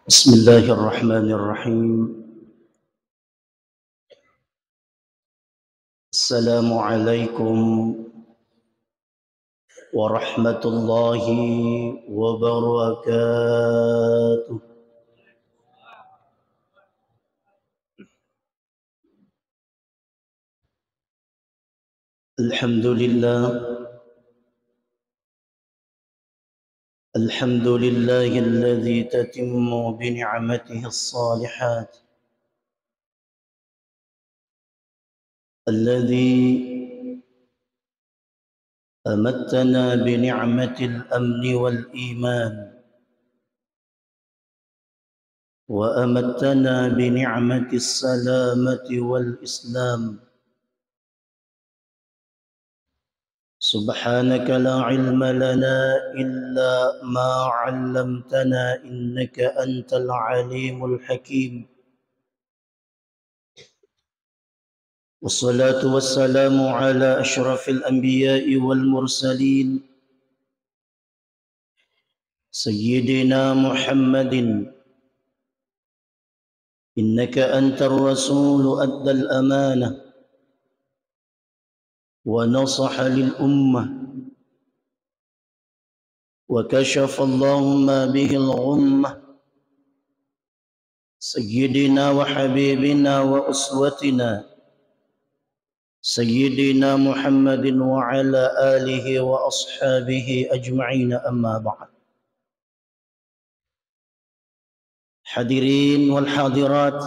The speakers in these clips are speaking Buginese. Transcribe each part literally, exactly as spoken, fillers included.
بسم الله الرحمن الرحيم. السلام عليكم ورحمة الله وبركاته. الحمد لله. الحمد لله الذي تتم بنعمته الصالحات، الذي أمتنا بنعمة الأمن والإيمان، وأمتنا بنعمة السلامة والإسلام. سبحانك لا علم لنا إلا ما علمتنا إنك أنت العليم الحكيم. والصلاة والسلام على أشرف الأنبياء والمرسلين سيدنا محمد، إنك أنت الرسول أدى الأمانة ونصح للأمة وكشف الله ما به الغمة، سيدنا وحبيبنا وأسوتنا سيدنا محمد وعلى آله وأصحابه أجمعين، أما بعد. Hadirin wal hadirat,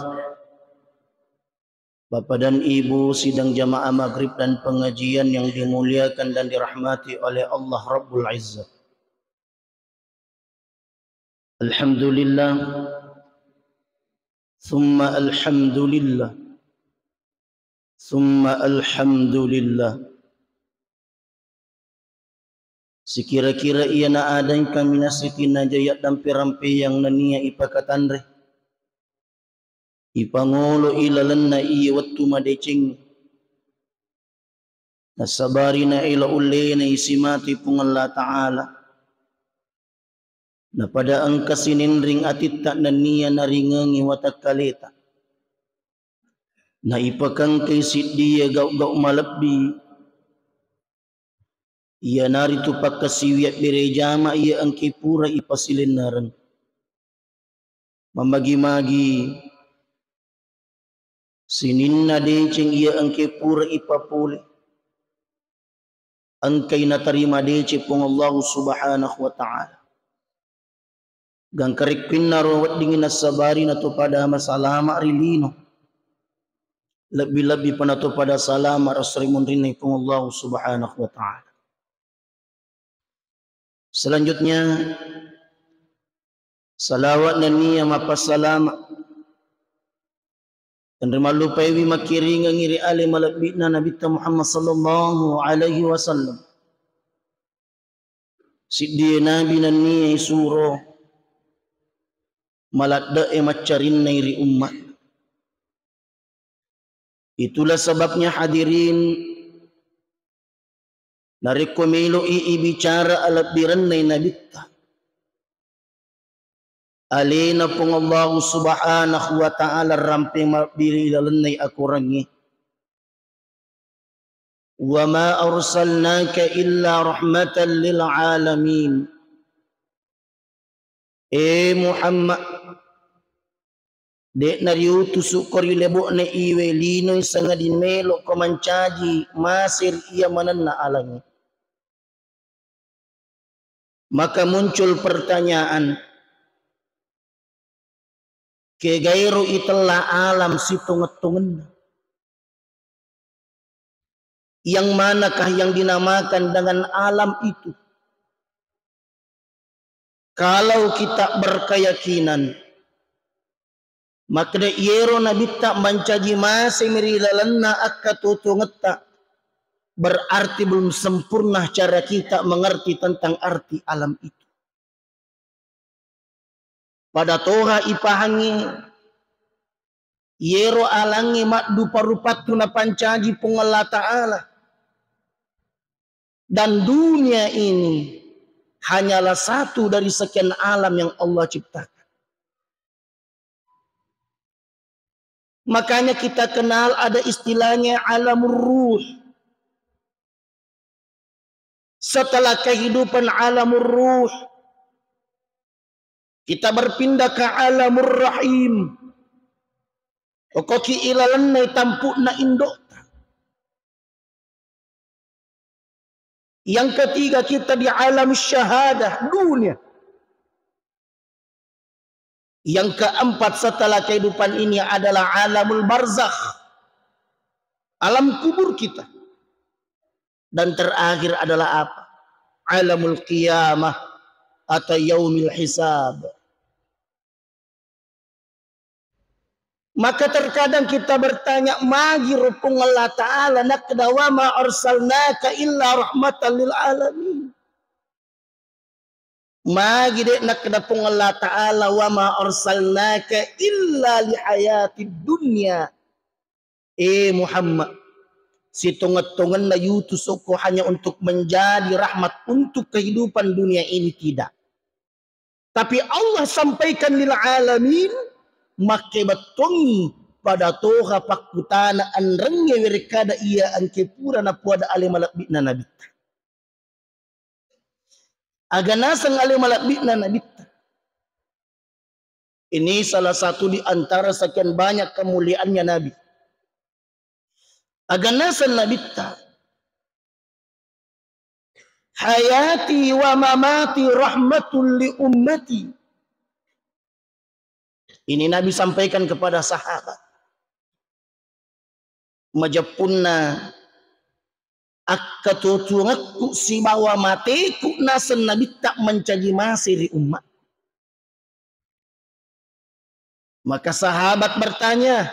Bapak dan Ibu sidang jamaah maghrib dan pengajian yang dimuliakan dan dirahmati oleh Allah Rabbul Izzah. Alhamdulillah. Summa alhamdulillah. Summa alhamdulillah. Sikira-kira iyana adeng kaminang sitinna jaya dampe-rampeang nennia ipakatanre, ipangolo ilalenna iye wettu madeceng, nasabari naelo ullena isi mati Puang Allah Ta'ala. Napada engka sininring atitta nennia naringengi watakkaleta. Naipakengkai siddia gau-gau malebbi, iyanaritu pakkasiwiang bere jama iya engke pura ipasilennereng. Mamagi-magi sininna deceng iya engke pura ipapole, engkai natarima deceng Puang Allahu Subhanahu wa Ta'ala. Gangkarekkuinnaro weddingngi nassabari natopada masalama ri lino, lebbi-lebbi pa natopada salama ri munrinna Puang Allahu Subhanahu wa Ta'ala. Selanjutnya, salawat nennia mappasalama tenri mallupaiwi makkiringengngi ri ale malebbi'na Nabitta Muhammad sallallahu alaihi wasallam. Siddie nabi nennia isuro maladde'e maccarinnai ri umma. Itulah sebabnya, hadirin, narekko melo'i ibicara alebbirennai Nabitta, alena Puang Allahu Subhanahu wa Ta'ala rampe mabbiri lalennai akorangnge. Wa ma arsalnaka illa rahmatan lil alamin. E Muhammad, de'na riutusukko ri lebo'na iwe linoi sangadin melo'ko mancaji mase ri iya manenna alangnge. Maka muncul pertanyaan, kegairo itella alam sitongeng-tongenna? Yang manakah yang dinamakan dengan alam itu? Kalau kita berkeyakinan, makkeda iyero Nabitta mancaji masemi ri lalenna akkatotongetta, berarti belum sempurna cara kita mengerti tentang arti alam itu. Pada toha ipahangngi, iyero alangnge maddupa-rupattu napancaji Puang Allah Ta'ala. Dan dunia ini hanyalah satu dari sekian alam yang Allah ciptakan. Makanya kita kenal ada istilahnya alamur ruh. Setelah kehidupan alamur ruh, kita berpindah ke alamur rahim. Okkoki ilalenna tampu'na indo'ta. Yang ketiga, kita di alam syahadah, dunia. Yang keempat, setelah kehidupan ini adalah alamul barzakh, alam kubur kita. Dan terakhir adalah apa? Alamul qiyamah atau yaumil hisab. Maka terkadang kita bertanya, magi ro Puang Allah Ta'ala nakkeda, "Wa ma arsalnaka illa rahmatan lil alamin." Magi de' nakkeda Puang Allah Ta'ala, "Wa ma arsalnaka illa lihayatid dunya." Eh Muhammad, sitongeng-tongenna yutus okko hanya untuk menjadi rahmat untuk kehidupan dunia ini, tidak. Tapi Allah sampaikan lil alamin, makke bettongi pada toha pakkutana enrengnge werekkada iya engke pura napuada ale malebbi'na nabitta. Aga naseng ale malebbi'na nabitta. Ini salah satu di antara sekian banyak kemuliaannya Nabi. Aga naseng nabitta, "Hayati wa mamati rahmatul li ummati." Ini Nabi sampaikan kepada sahabat. Majeppunna akkatutuangekku sibawa mateku naseng nabitta mancaji mase ri umma. Maka sahabat bertanya,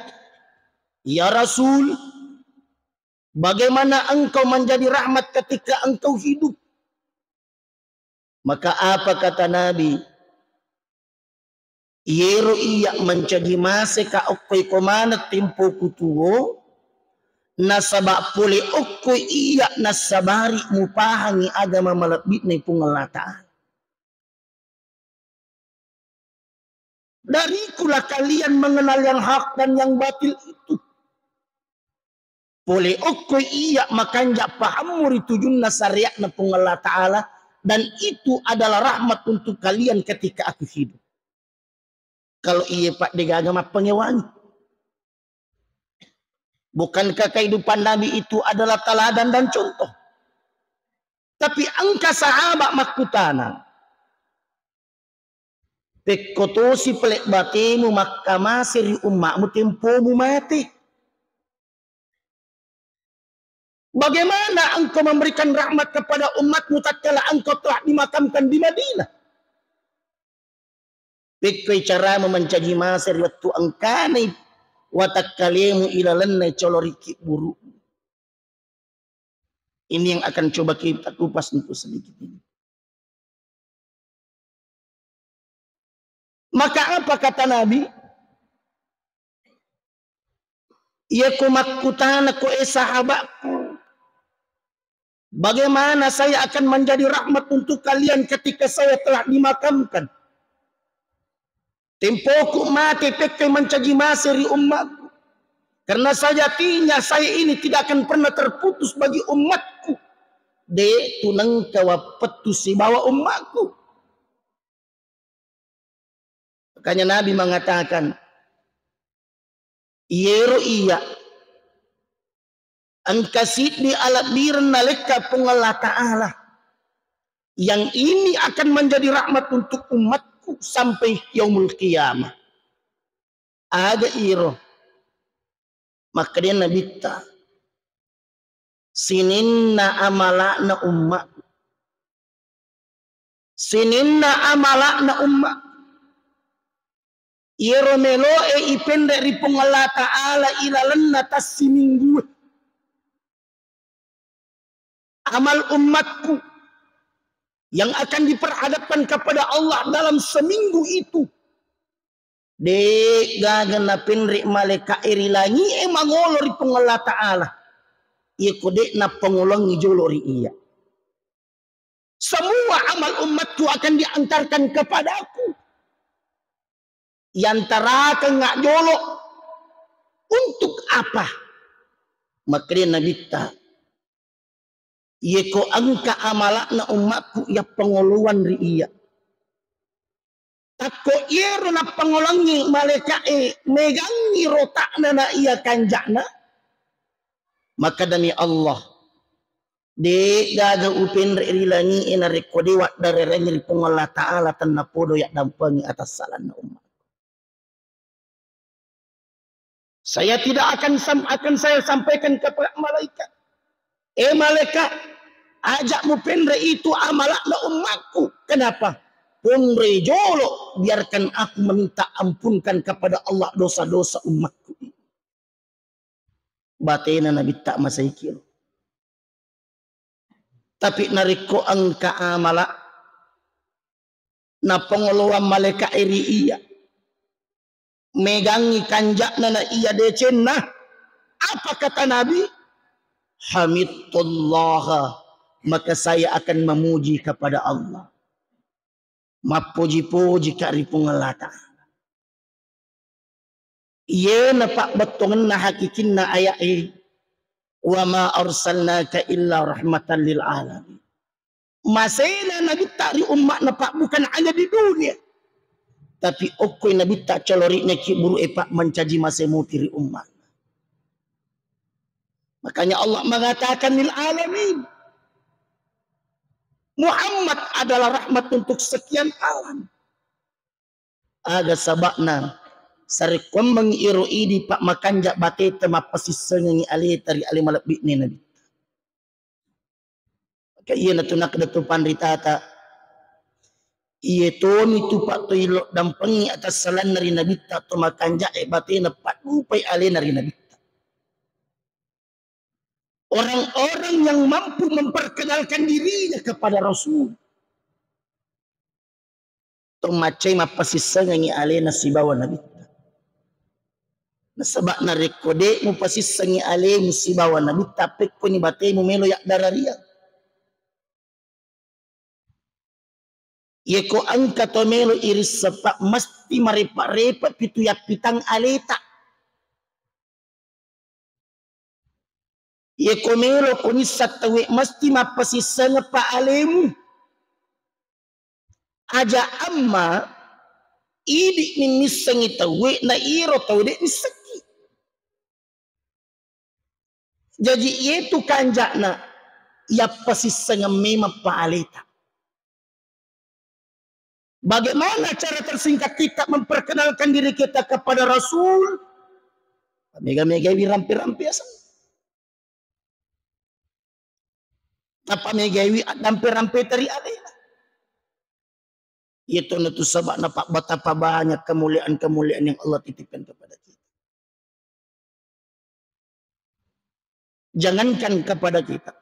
"Ya Rasul, bagaimana engkau menjadi rahmat ketika engkau hidup?" Maka apa kata Nabi? "Iyero iya mancaji maseka okkoi ko maneng tempoku tuo, nasaba pole okkoi iya nassabari mupahangi agama malebbi'na Puang Allah Ta'ala." Darikulah kalian mengenal yang hak dan yang batil itu. Pole okkoi iya makanja pahammu ri tujunna syariatna Puang Allah Ta'ala, dan itu adalah rahmat untuk kalian ketika aku hidup. Kalau iya, Pak, degaga mappangewangi. Bukankah kehidupan Nabi itu adalah teladan dan contoh? Tapi engka sahabat makkutana, "Pekko tosi pale batemu makkamase ri ummamu tempomu mate? Bagaimana engkau memberikan rahmat kepada umatmu tatkala engkau telah dimakamkan di Madinah?" Pekkoi caramu mancaji mase ri wettu engkanai watakkalemu ilalenna colo ri kibburu'mu. Ini yang akan coba kita kupas untuk sedikit ini. Maka apa kata Nabi? Iya ko makkutana ko, eh sahabatku, bagaimana saya akan menjadi rahmat untuk kalian ketika saya telah dimakamkan? Tempoku mate pekke mancaji mase ri ummatku. Karena sejatinya saya ini tidak akan pernah terputus bagi umatku. De tu nengka wappettu sibawa ummatku. Makanya Nabi mengatakan, iyero iya engka siddi alebbireng nalekka Puang Allah Ta'ala yang ini akan menjadi rahmat untuk umatku sampai yaumul qiyamah. Aga iro? Makkedai Nabitta, sininna amala'na umma. Sininna amala'na umma. Iyero melo'e ipenre ri Puang Allah Ta'ala ilalenna tassiminggu. Amal ummatku yang akan diperhadapkan kepada Allah dalam seminggu itu, de gaga napenre malaika'e ri langi'e mangolo ri Puang Allah Ta'ala, iyako de nappangolongi jolo ri iya. Semua amal umatku akan diantarkan kepadaku. Yantarakengnga jolo, Untuk apa? Makkeda Nabitta, "Yeko engka amala'na ummakku yappangoloang ri iyya, takko iyero nappangoloangngi malaika'e megangngi rota'na na iya kanja'na." Makkedami Allah, "De'gaga upenre' ri langi'e narekko de' waddarerengngi ri Puang Allah Ta'ala tennapodo yaddampengi atassalanna umma." Saya tidak akan sam-, akan saya sampaikan kepada malaikat. "Eh malaikat, aja' mupenre' itu amala'na ummakku." Kenapa? "Ponroi jolo', biarkan aku meminta ampunkan kepada Allah dosa-dosa ummakku." Batena Nabitta masaiki ro. Tapi narekko engka amala' napangoloang malaika'e ri iyya, megangngi kanja'na na iya decenna, apa kata Nabi? "Hamidtullaha, maka saya akan memuji kepada Allah." Mappoji-pojika' ri Puang Allah Ta'ala. Iyena pabbettuangenna hakikinna aya'e, "Wa ma arsalnaka illa rahmatan lil alamin." Masena Nabitta ri umma'na, Pak, bukan hanya di dunia. Tapi okkoi Nabitta calori'na ki buru'e, Pak, mancaji mase mupi ri umma'na. Makanya Allah mengatakan lil alamin. Muhammad adalah rahmat untuk sekian alam. Aga saba'na, sarekkuammengngi iro idi, Pak, makanja' bateta mappasissengengngi aleta ri ale malebbi'na Nabitta. Maka iyanatu nakkeda tu panritata, iye tomi tu, Pak, to illo dampengngi atassalanna ri Nabitta to makanja'e batena paddupai alena ri Nabitta. Orang-orang yang mampu memperkenalkan dirinya kepada Rasul, to maccai mappasissengengngi alena sibawa Nabitta. Nasaba' narekko de' mupasissengngi alemu sibawa Nabitta, pekkoni batemu melo yaddarariang. Yeko engka to melo irisseng, Pak, mesti marepa'-repa' pitu yappitang aleta. Yeko melo ko nisseng tauwe, mesti mappasissengeng, Pak, alemu. Aja' amma idi' mi missengngi tauwe, na iro tau de' missekki. Jaji, iyetu kanja'na yappasissengeng memang pa aleta. Bagaimana cara tersingkat kita memperkenalkan diri kita kepada Rasul? Mega-megaiwi rampe-rampe aseng. Tappa megaiwi addampe-rampe teri alena. Iyatonatu saba'na, Pak, betapa banyak kemuliaan-kemuliaan yang Allah titipkan kepada kita. Jangankan kepada kita.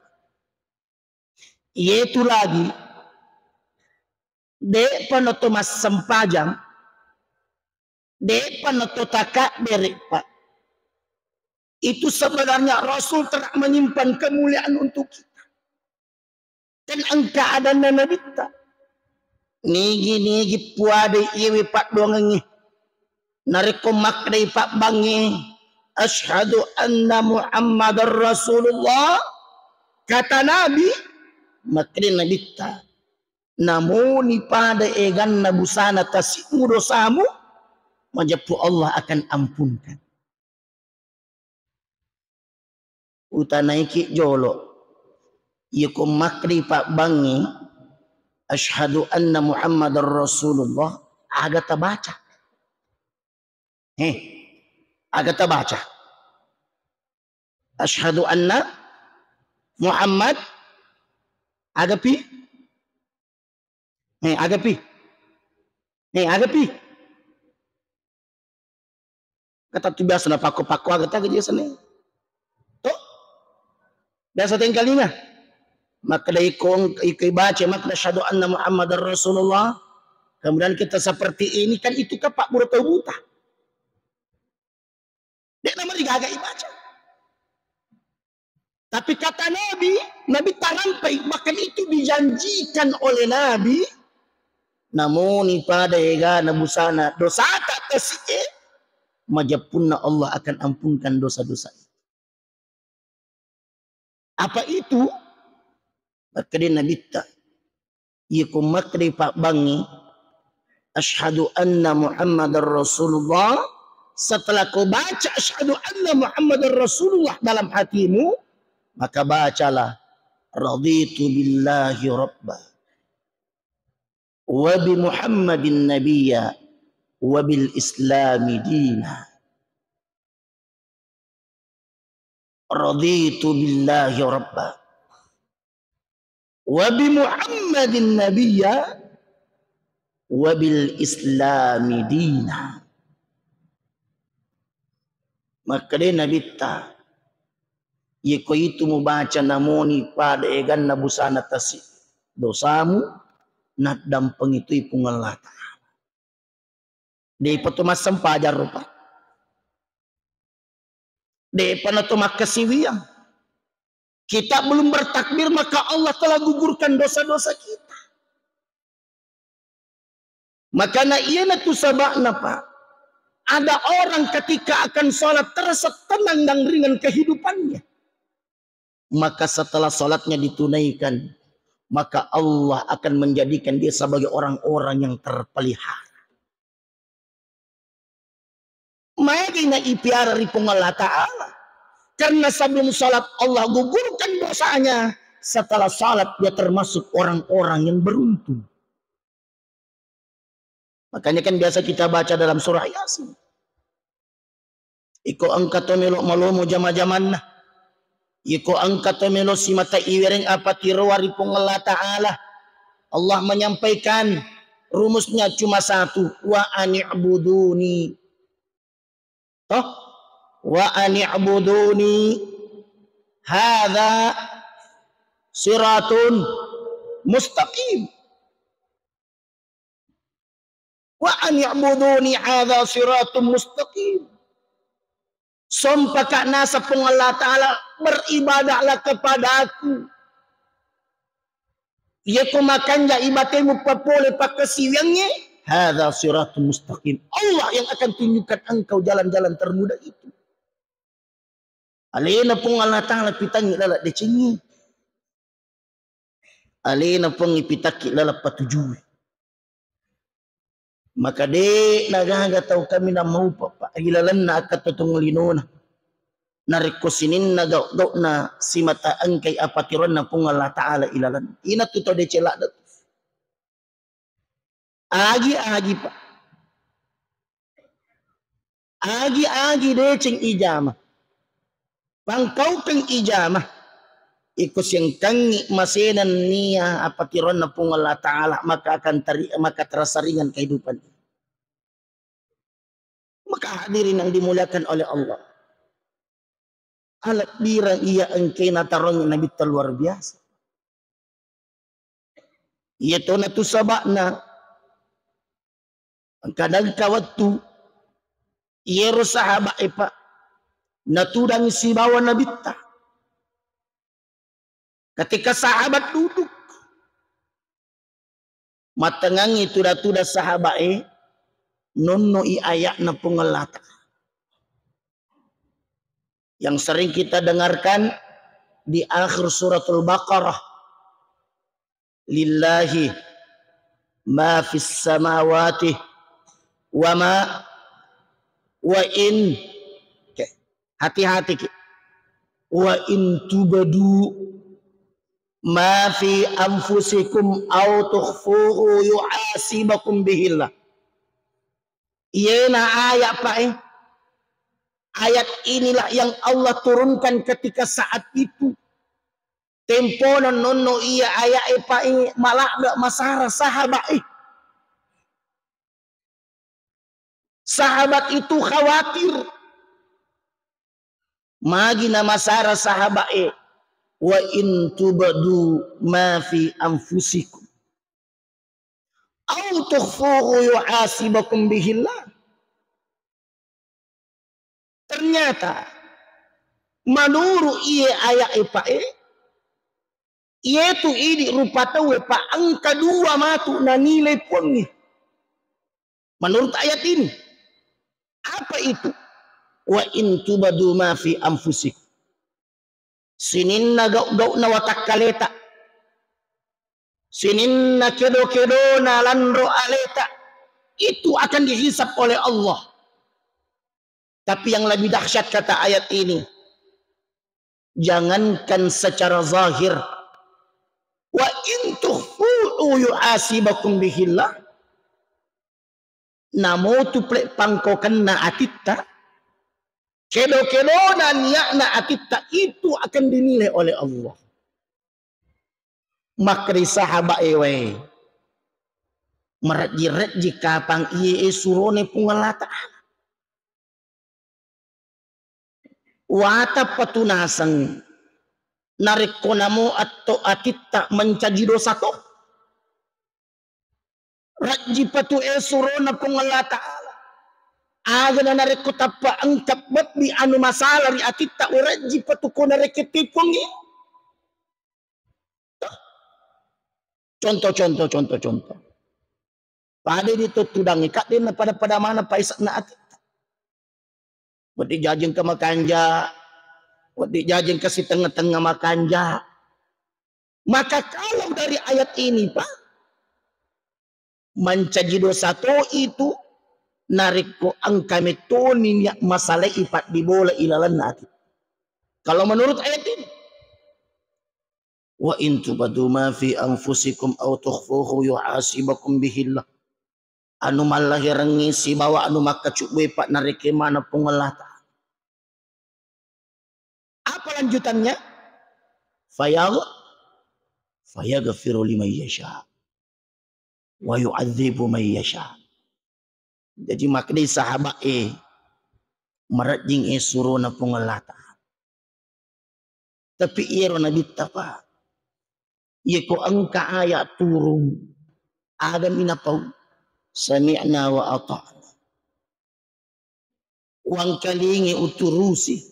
Iyetu lagi, de'pa nato massempajang, de'pa nato takabbere', Pak. Itu sebenarnya Rasul telah menyimpan kemuliaan untuk kita. Kan engka adanna Nabitta. Nigi-nigi puadai iyewe paddoangengnge. Narekko makkedai pabbangnge, "Asyhadu anna Muhammadar Rasulullah," kata Nabi, makkeda Nabitta, "Namuni pada eganna busana tasi'mu dosamu, majeppu Allah akan ampunkan." Utanaiki jolo. Iyako makkedi pabbangngi, "Asyhadu anna Muhammadar Rasulullah," aga tabaca? Heh, aga tabaca? "Asyhadu anna Muhammad," agapi? Heh, agapi? Heh, agapi? Kata tu biasa napakko-pakko aga taga biasa nih. Tuh. Biasa tengkalinga. Makkeda iko, iko ibaca, makkeda, "Asyhadu anna Muhammadar Rasulullah." Kemudian kita seperti ini, kan itu kan pabbura tau buta. De'na marigaga ibaca. Tapi kata Nabi, Nabi tarampai, bahkan itu dijanjikan oleh Nabi, "Namuni pada egana busana dosata tasi'e, majeppunna Allah akan ampunkan dosa-dosa. Apa itu? Makkeda Nabitta, iyako makkeda pabbangngi, "Asyhadu anna Muhammadar Rasulullah," setelah kau baca "Asyhadu anna Muhammadar Rasulullah" dalam hatimu, maka bacalah, "Raditu billahi rabba, wa bi Muhammadin nabiyya, wa bil Islami dina." Raditu billahi rabba, wa bi Muhammadin nabiyya, wa bil Islami dina. Makkeda Nabitta, iyako itu mubaca namoni pada eganna busana tasi dosamu, naddampengi toi Puang Allah Ta'ala. De'pa to massempajang rupa. De'pa na to makkasiwiang. Kita belum bertakbir, maka Allah telah gugurkan dosa-dosa kita. Makana iyanatu saba'na, Pak. Ada orang ketika akan sholat terasa tenang dan ringan kehidupannya. Maka setelah sholatnya ditunaikan, maka Allah akan menjadikan dia sebagai orang-orang yang terpelihara. Maega na ipiara ri Puang Allah Ta'ala. Karena sebelum sholat Allah gugurkan dosanya, setelah sholat dia termasuk orang-orang yang beruntung. Makanya kan biasa kita baca dalam surah Yasin. Iko engka to melo malomo jama-jamanna. Iko engka to melo simata iwereng apatirowa ri Puang Allah Ta'ala. Allah menyampaikan rumusnya cuma satu, "Wa ani'buduni." Toh? "Wa ani'buduni hadza siratun mustaqim." "Wa ani'buduni hadza siratun mustaqim." Sompaka nasa Puang Allah Ta'ala, "Beribadahlah kepadaku." Iyako makanja ibatemu papole pakkasiwiangnge, "Hadza siratun mustaqim." Allah yang akan tunjukkan engkau jalan-jalan termudah itu. Alena Puang Allah Ta'ala pitangngi laleng decengngi. Alena Puang ipitakki laleng patujui. Maka de'na gaga tau kaminang maupa, Pak, ilalenna akkatotong linona. Narekko sininna gau-gau'na simata engkai apatiroanna Puang Allah Ta'ala ilalenna. Inatu tau deceng ladde tu. Agi-agi, Pak. Agi-agi deceng ijama. Pangkaukeng ijama. Iko siengkangngi masenennia apatiroanna Puang Allah Ta'ala, maka akan teri-, maka terasa ringan kehidupan. Maka hadirin yang dimuliakan oleh Allah. Alebbireng iya engkae natarongngi Nabitta luar biasa. Iya tona tu saba'na engka-, engka wettu iyero sahaba'e, Pak, natudangi sibawa Nabitta. Ketika sahabat duduk, mattengngangngi tuda-tuda sahaba'e, nonnoi aya'na Puang Allah Ta'ala. Yang sering kita dengarkan di akhir suratul Baqarah, "Lillahi ma fis samawati wa ma, wa in," oke, hati-hati ki. "Wa in tubdu ma fi anfusikum au tukhfuhu yuhasibakum bihillah." Iyena ayat, Pak, eh. Ayat inilah yang Allah turunkan ketika saat itu. Tempona nonno iya ayat, eh, Pak, eh, maladde masara sahabat, eh. Sahabat itu khawatir. Magi namasara sahabat, eh, "Wa in tubdu ma fi anfusikum au tukhfuhu yuhasibakum bihillah." Ternyata, menurut iye ayat epa e, iyetu idi rupa tauwe pa engka dua matu nanilai Puangnge. Menurut ayat ini, apa itu, wa in tubdu ma fi anfusikum. Sininna gau-gauna watakkaleta, sininna kedo-kedona lanro aleta, itu akan dihisab oleh Allah. Tapi yang lebih dahsyat kata ayat ini, jangankan secara zahir, wa in tukhfuhu yuhasibakum bihillah, namo tu ple pangkokenna atitta, kedo-kedona niatna atitta itu akan dinilai oleh Allah. Makkedai sahabat e, wae, marejji-rejji kapang iye e surone Puang Allah Ta'ala. Watappa tu naseng narekko namo atto atitta mancaji dosa to. Rejjipa tu e surona Puang Allah Ta'ala. Aga na narekko tappa engka bebbi anu masalah ri atitta, urejjipa tu ko narekko tipungi. Contoh, contoh, contoh, contoh. Pada di to tudangi, kak, denna pada-pada mana paise'na atitta. Wedding jaji engka makanja, wedding jaji engka sitengnga-tengnga makanja. Maka kalau dari ayat ini, Pak, mancaji dosa to itu narekko engka mettoni niat masalai paddibola ilalenna ati. Kalau menurut ayat ini, wa in tubdu ma fi anfusikum aw tukhfuhu yuhasibakum bihillah. Anu mallaherengngi sibawa anu makkacubbue pa narekeng maneng Puang Allah Ta'ala. Apa lanjutannya? Fayagh-, fayaghfiru liman yasha wa yu'adzibu man yasha. Jadi makkedai sahabat e, marejjing e surona Puang Allah Ta'ala. Tapi iyaro nabitta, Pak, iyako engka ayat turung, agami napau, sami'na wa ata'na. Wangkalingi uturusi.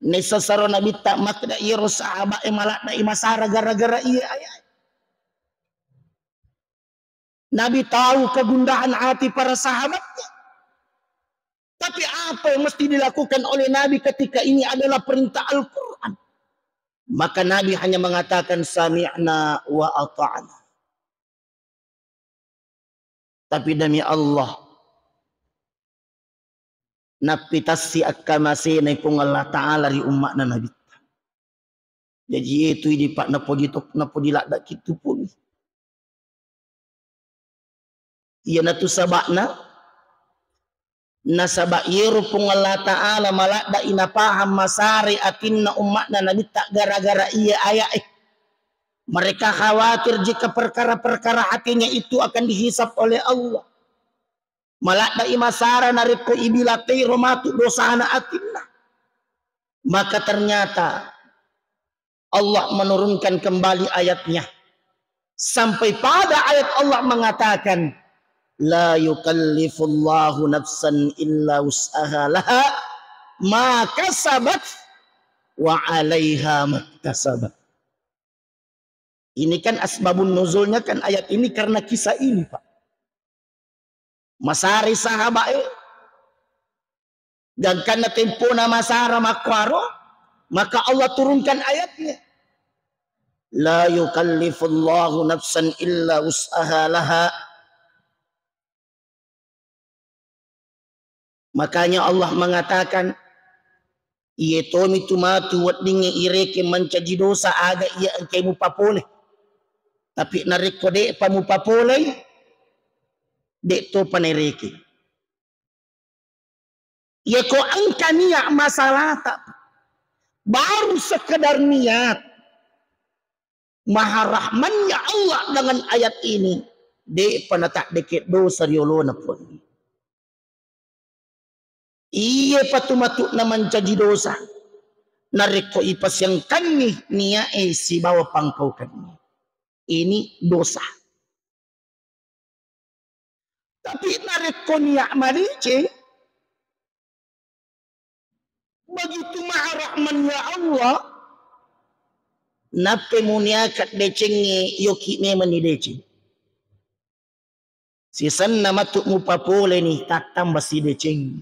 Naisseng saro nabitta makkeda iyaro sahabat e maladde'i masara gara-gara iye ayat. Nabi tahu kegundahan hati para sahabatnya. Tapi apa yang mesti dilakukan oleh Nabi ketika ini adalah perintah Al-Quran? Maka Nabi hanya mengatakan, "Sami'na wa ata'na." Tapi demi Allah, nappitassi akkamasena Puang Allah Ta'ala ri umma'na Nabitta. Jaji itu idi, Pak, napoji to-, napoji ladda kitu pun. Iyanatu saba'na, nasaba iyaro Puang Allah Ta'ala maladda'i napahang masare atinna umma'na Nabitta gara-gara iya aya'e. Mereka khawatir jika perkara-perkara hatinya itu akan dihisab oleh Allah. Maladda'i masara narekko ibilatei ro matu dosana atinna. Maka ternyata Allah menurunkan kembali ayatnya. Sampai pada ayat Allah mengatakan, "La yukallifullahu nafsan illa wus'aha, laha ma kasabat wa 'alaiha maktasabat." Ini kan asbabun nuzulnya kan ayat ini karena kisah ini, Pak. Masari sahabat e, gangkanna tempona masara makkuaro, maka Allah turunkan ayatnya. La yukallifullahu nafsan illa wus'aha, laha. Makanya Allah mengatakan, "Iye tomi tu matu weddingnge irekeng mancaji dosa aga iya engkai mupapole. Tapi narekko de'pa mupapolei, de' topa naerekeng." Iyako engka niat masalata, baru sekedar niat, Maha Rahmannya Allah dengan ayat ini, de'pa nataddeke dosa riolona pole. Iye patu-matu'na mancaji dosa, narekko ipasiangkanni nia'e sibawa pangkaukenni. Ini dosa. Tapi narekko nia' madeceng, begitu maha rahmannya Allah, nappai muniaka decengnge, yoki memanni deceng. Sisenna matu mupapoleni tattamba sideceng.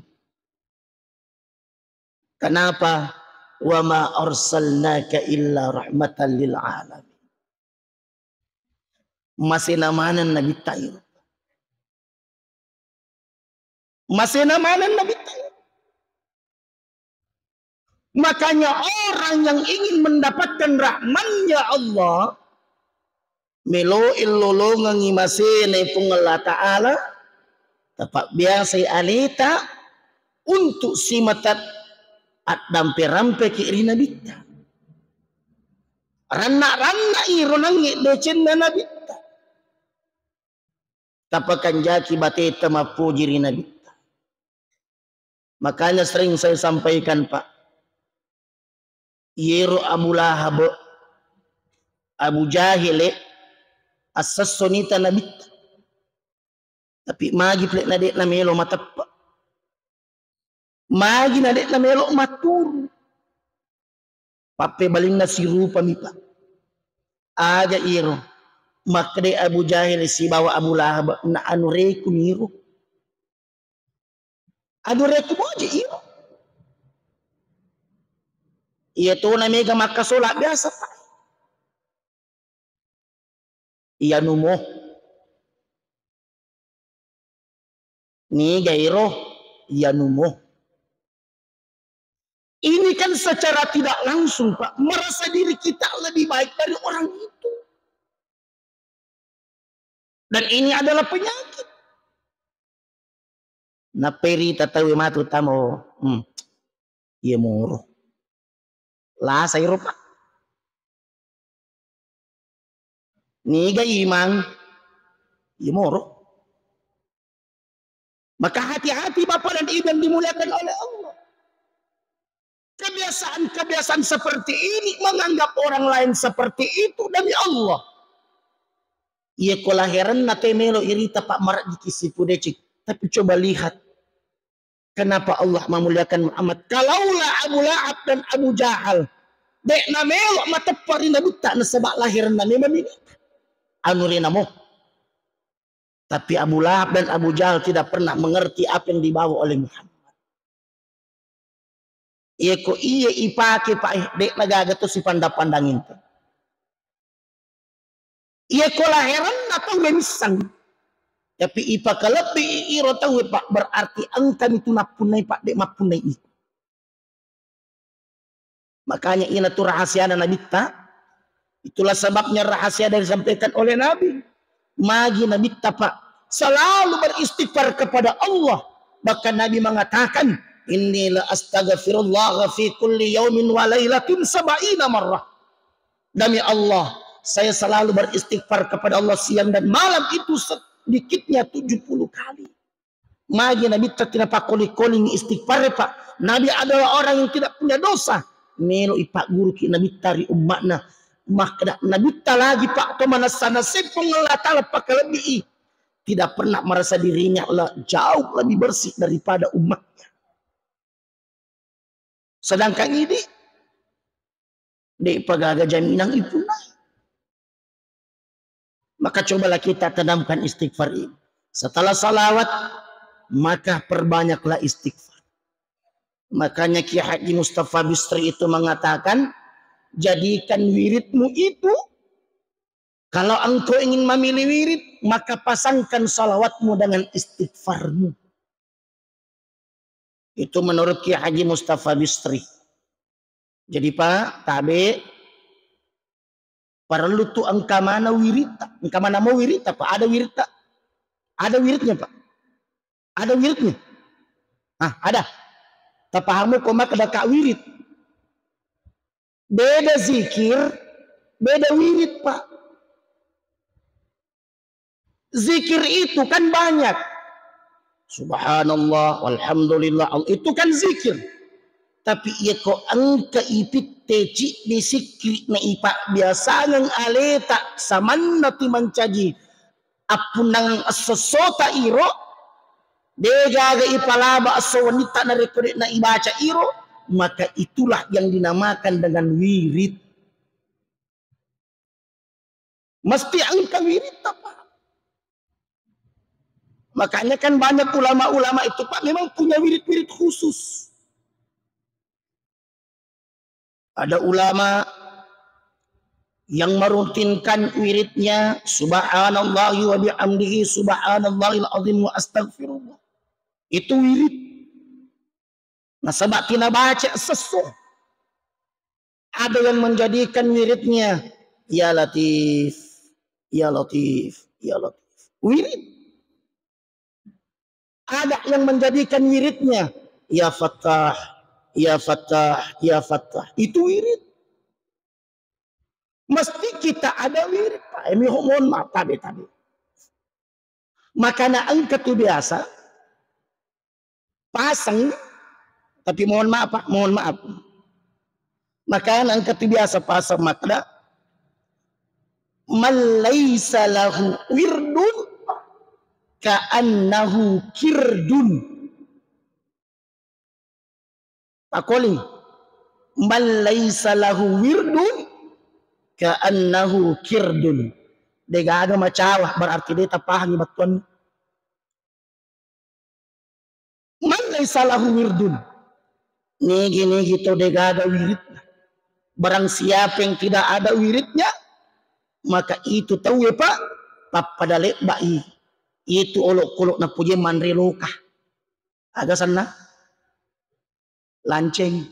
Kenapa? "Wa ma arsalnaka illa rahmatan lil alamin." Masena maneng Nabitta iro. Masena maneng Nabitta iro. Makanya orang yang ingin mendapatkan rahmatnya Allah, melo lolongengi masena Puang Allah Ta'ala, tapabbiasai aleta untuk simata addampe-rampeki ri Nabitta. Ranna-ranna iro nangnge decenna Nabitta. Tapakanjaki bateta mappoji ri Nabitta. Makanya sering saya sampaikan, Pak, iyero Abu Lahab, Abu Jahil, assessoni ta Nabitta. Tapi magi pale na de'na melo mateppe. Magi na de'na melo matturu. Pappebalinna sirupami, Pak. Aga iro? Makkeda Abu Jahil sibawa Abu Lahab, na anureku niro. Anureku moje iro. Iya tona mega makkasola biasa, Pak. Iyanumo. Niga iro? Iyanumo. Ini kan secara tidak langsung, Pak, merasa diri kita lebih baik dari orang itu. Dan ini adalah penyakit. Napperita tauwe matu tamo, hmm, iya moro. Lasa iro, Pak. Niga imang? Iya moro. Maka hati-hati Bapak dan Ibu yang dimuliakan oleh Allah. Kebiasaan-kebiasaan seperti ini, menganggap orang lain seperti itu, demi Allah. Iya ko laherenna te melo irita, Pak, marajiki situ deceng. Tapi coba lihat, kenapa Allah memuliakan Muhammad? Kalaulah Abu Lahab dan Abu Jahal, de'na melo mateppe ri Nabitta nasaba laherenna memang ini. Anu renamo. Tapi Abu Lahab dan Abu Jahal tidak pernah mengerti apa yang dibawa oleh Muhammad. Iya ko iya ipake, Pak, eh, de'na gaga to sipandang-pandang inte. Iya ko laherenna tauwe missang. Tapi ipakalebbi iro tauwe, Pak, berarti engkami tu nappunnai, Pak, de' mappunnai iko. Makanya ina tu rahasiana Nabitta. Itulah sebabnya rahasia dari disampaikan oleh Nabi. Magi Nabitta, Pak, selalu beristighfar kepada Allah. Bahkan Nabi mengatakan, "Inni la astaghfirullah fi kulli yaumin wa lailatin sab'ina marrah." Demi Allah, saya selalu beristighfar kepada Allah siang dan malam itu sedikitnya tujuh puluh kali. Magi Nabitta tinapakkoli-koling istighfar, Pak. Nabi adalah orang yang tidak punya dosa. Melo ipagguruki Nabitta ri umma'na. Makkeda Nabitta lagi, Pak, to manessa-nessa Puang Allah Ta'ala pakalebbii. Tidak pernah merasa dirinya le-, jauh lebih bersih daripada umatnya. Sedangkan ini, de'pa gaga jaminang ipunnai. Maka cobalah kita tanamkan istighfar ini. Setelah salawat, maka perbanyaklah istighfar. Makanya Kiai Haji Mustafa Bisri itu mengatakan, jadikan wiridmu itu, kalau engkau ingin memilih wirid, maka pasangkan salawatmu dengan istighfarmu. Itu menurut Kiai Haji Mustafa Bisri. Jadi, Pak, tabe, parellu tu engka mana wirita, engka mana mau wirita, Pak, ada wirita, ada wiridnya, Pak, ada wiridnya. Ah, ada. Tapahamu ko makkeda ka wirid. Beda zikir, beda wirid, Pak. Zikir itu kan banyak. Subhanallah, walhamdulillah, al-, itu kan zikir. Tapi iya ko engka ipitte ciddi sikri na ipabbiasangeng aleta samanna tu mancaji appunnangeng esso-essota iro, degaga ipalaba esso wennitta narekko de'na ibaca iro, maka itulah yang dinamakan dengan wirid. Mesti engka wiritta, Pak. Makanya kan banyak ulama-ulama itu, Pak, memang punya wirid-wirid khusus. Ada ulama yang merutinkan wiridnya, "Subhanallahi wa bihamdihi, subhanallahil azim wa astagfirullah." Itu wirid. Nasaba tinabaca sesso. Ada yang menjadikan wiridnya, "Ya Latif, ya Latif, ya Latif." Wirid. Ada yang menjadikan wiridnya, "Ya Fattah, ya Fattah, ya Fattah." Itu wirid. Mesti kita ada wirid, Pak. Ini mohon maaf, tabe, tabe. Makana engka tu biasa pasang, tapi mohon maaf, Pak, mohon maaf. Makana engka tu biasa pasang makkeda, "Man laisa lahu wirdun ka'annahu kirdun." Pakoling, "Man laisa lahu wirdun ka'annahu kirdun." Degaga macawa, berarti de tapahangi battuanna. "Man laisa lahu wirdun." Nigi-nigi to degaga wiridna. Barang siapa yang tidak ada wiridnya, maka itu tauwe, Pak, pappada lebbai. Itu olok-olok napojeng manre loka. Aga sanna? Lanceng.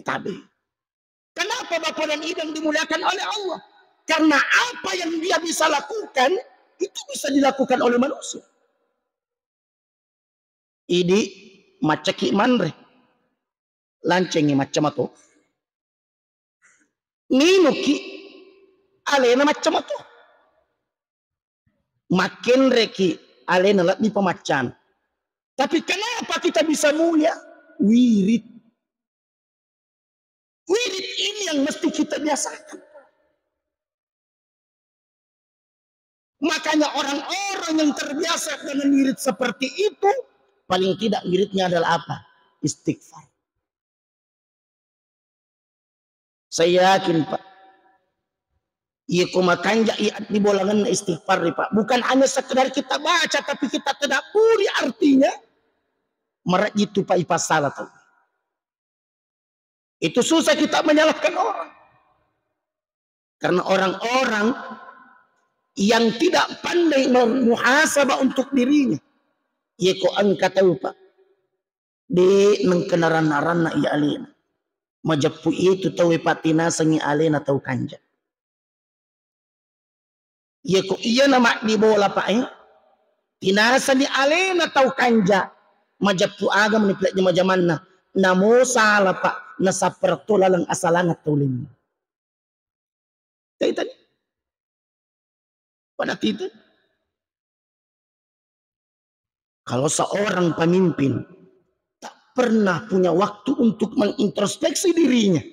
Tabe. Kenapa Bapak dan Ibu yang dimuliakan oleh Allah? Karena apa yang dia bisa lakukan, itu bisa dilakukan oleh manusia. Idi maccaki manre. Lancengi macca mato. Minuki alena macca mato. Makkenreki alena lebbi pamaccana. Tapi kenapa kita bisa mulia? Wirid. Wirid ini yang mesti kita biasakan. Makanya orang-orang yang terbiasa dengan wirid seperti itu, paling tidak wiridnya adalah apa? Istighfar. Saya yakin, Pak, iya ko makanja iya di bolangenna istighfar, Pak. Bukan hanya sekedar kita baca, tapi kita tadabburi artinya. Marejji tu, Pak, ipasala tau. Itu susah kita menyalahkan orang. Karena orang-orang yang tidak pandai muhasabah untuk dirinya. Iya ko engka tau, Pak, de nengka naranna-ranna iya alena. Majeppu itu tau, Pak, tinasengi alena tau kanja. Iya ko iya na maddi bola, Pak, eh. Tinasani alena tau kanja, majeppu aga mani pila jama-jamanna. Namo sala, Pak, nasapper to laleng asalangeng tau lainna. Taitani? Pada tita? Kalau seorang pemimpin tak pernah punya waktu untuk mengintrospeksi dirinya,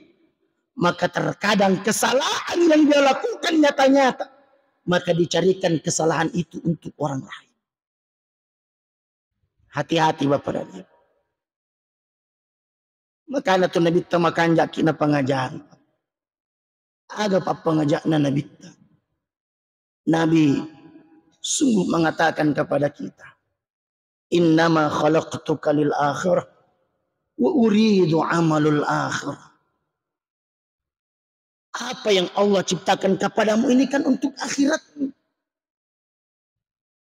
maka terkadang kesalahan yang dia lakukan nyata-nyata, maka dicarikan kesalahan itu untuk orang lain. Hati-hati, Bapak dan Ibu. Makana tu Nabitta makanjaki napangajari. Aga pappangajakna Nabitta? Nabi sungguh mengatakan kepada kita, "Innama khalaqtuka lil akhirah wa uridu amalul akhirah." Apa yang Allah ciptakan kepadamu ini kan untuk akhiratmu.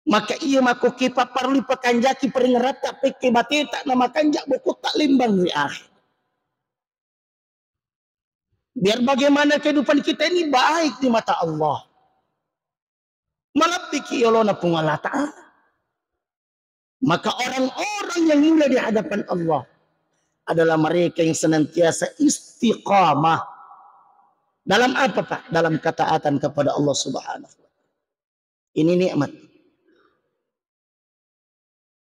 Maka iya makkokki papparellu pakanjaki paringeratta pekke bateta na makanja bokotta lembang ri akhirat. Biar bagaimana kehidupan kita ini baik di mata Allah. Malebbiki yolona Puang Allah Ta'ala. Maka orang-orang yang mulia di hadapan Allah adalah mereka yang senantiasa istiqamah. Dalam apa, Pak? Dalam ketaatan kepada Allah Subhanahu wa Ta'ala. Ini nikmat.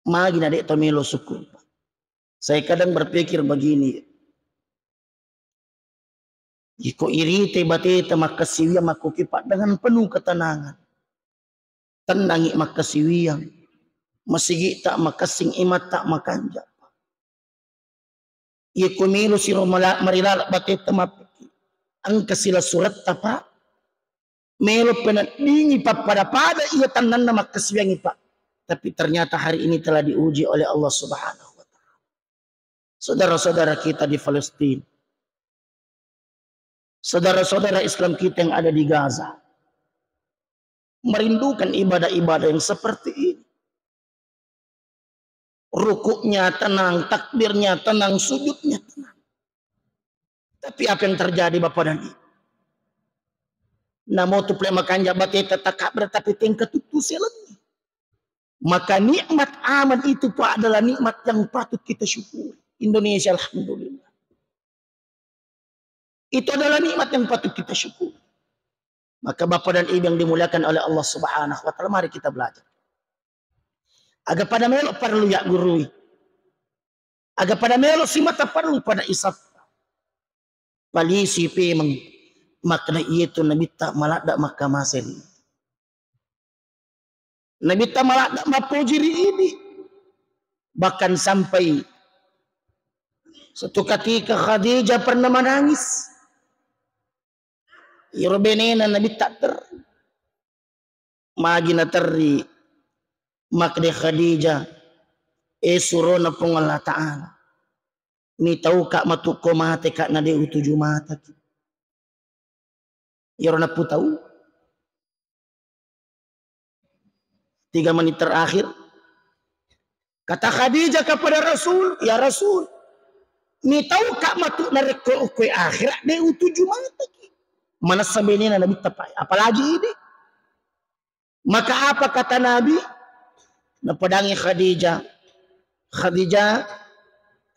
Magi na de' to melo syukur, Pak. Saya kadang berpikir begini, iko irite bateta makkasiwiang makkokki, Pak, dengan penuh ketenangan. Tennangi makkasiwiang. Masigi'ta makessing, imatta makanja, Pak. Iko melo siro mala-, marilala bateta mappiki. Engka sila suretta, Pak. Melo peneddingi pappada-pada iya tannanna makkasiwiangngi, Pak. Tapi ternyata hari ini telah diuji oleh Allah Subhanahu wa Ta'ala. Saudara-saudara kita di Palestina, saudara-saudara Islam kita yang ada di Gaza, merindukan ibadah-ibadah yang seperti ini. Rukuknya tenang, takbirnya tenang, sujudnya tenang. Tapi apa yang terjadi, Bapak dan Ibu? Namo tu pole makanja bateta takabber tapi tengka tuttu selengi. Maka nikmat aman itu, Pak, adalah nikmat yang patut kita syukuri. Indonesia, alhamdulillah. Itu adalah nikmat yang patut kita syukuri. Maka Bapak dan Ibu yang dimuliakan oleh Allah Subhanahu wa Ta'ala, mari kita belajar. Aga pada melo parellu yaggurui. Aga pada melo simata parellu pada isap. Palisi pemeng makna iyatu Nabitta maladda makkamase ri. Nabitta maladda mappoji ri idi. Bahkan sampai satu ketika Khadijah pernah menangis. Iro benena Nabitta ter-, magi naterri makde Khadijah, e surona Puang Allah Ta'ala. Mitauka matu ko mateka na de utuju mataki. Iyaro napputau. Tiga menit terakhir. Kata Khadijah kepada Rasul, "Ya Rasul, mitauka matu narekko okkoe akhirat de utuju mataki." Manessa benena Nabitta, Pak, apalagi ini. Maka apa kata Nabi? Napadangi Khadijah, "Khadijah,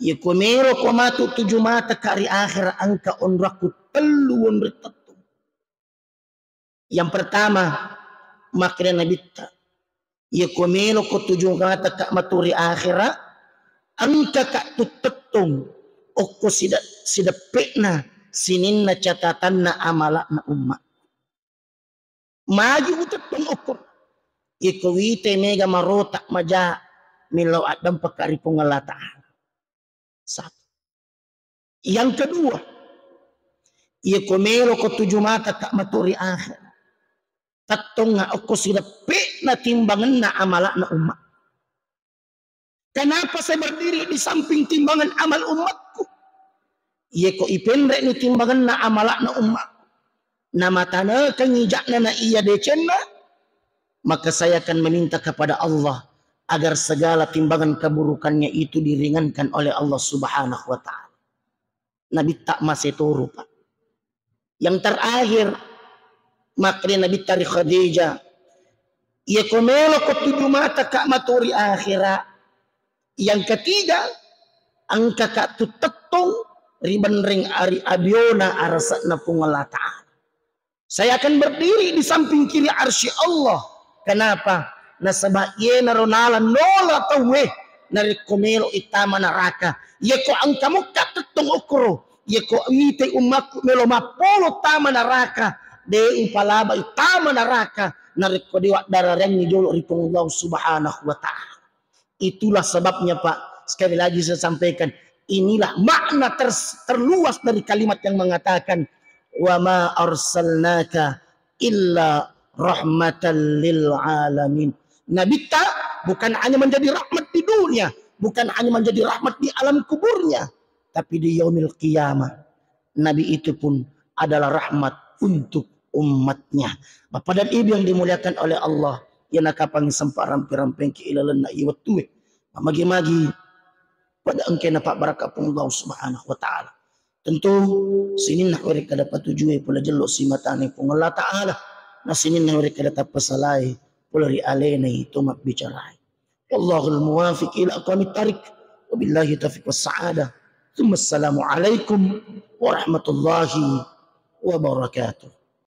iyako melo ko matu tuju mataka ri akhirat, engka onrakku tellu onreng tettong." Yang pertama, makkeda Nabitta, "Iyako melo ko tuju mataka matu ri akhirat, engkaka tuttettong okko side-, sideppe'na sininna catatanna amala'na umma." Magi utettong okko. Iko wite mega marota maja millau addampaka ri Puang Allah Ta'ala. Satu. Yang kedua, iko melo ko tuju mataka matu ri akhirat. Tettongnga okko sideppe'na timbangenna amala'na umma. Kenapa saya berdiri di samping timbangan amal umatku? Iyeko ipenre'ni timbanganna amala'na umatku, namatanekengngi ja'na na iya decenna, maka saya akan meminta kepada Allah agar segala timbangan keburukannya itu diringankan oleh Allah Subhanahu wa Ta'ala. Nabitta masetoru, Pak. Yang terakhir, makkeda Nabitta ri Khadijah, "Iyako melo ko tuju mataka matu ri akhirat." Yang ketiga, engkaka tuttettong ri benreng ari abiona arasa'na Puang Allah Ta'ala. Saya akan berdiri di samping kiri arsy Allah. Kenapa? Nasaba iyenaro nala nola tauwe narekko melo ittama naraka. Iyako engka mukka tettong okoro, iyako itai ummakku melo mappolo tama naraka, de upalabai tama naraka narekko de waddararengngi jolo ri Puang Allah Subhanahu wa Ta'ala. Itulah sebabnya, Pak, sekali lagi saya sampaikan, inilah makna ter-, terluas dari kalimat yang mengatakan, "Wa ma arsalnaka illa rahmatan lil alamin." Nabitta bukan hanya menjadi rahmat di dunia, bukan hanya menjadi rahmat di alam kuburnya, tapi di yaumil qiyamah, Nabi itu pun adalah rahmat untuk umatnya. Bapak dan Ibu yang dimuliakan oleh Allah, iya nakapang sempa rampe-rampengki ilalenna iwettue. Magi-magi pada engkae napabbarakka Puang Allah Subhanahu wa Ta'ala. Tentu sininna werekkada patujue pole jello simatane Puang Allah Ta'ala. Na sininna werekkada tappasalai pole ri alena itu mabbicarai. Wallahul muwafiq ila aqwamit thariq. Wabillahi taufiq was sa'adah. Tsumma assalamu alaikum warahmatullahi wabarakatuh.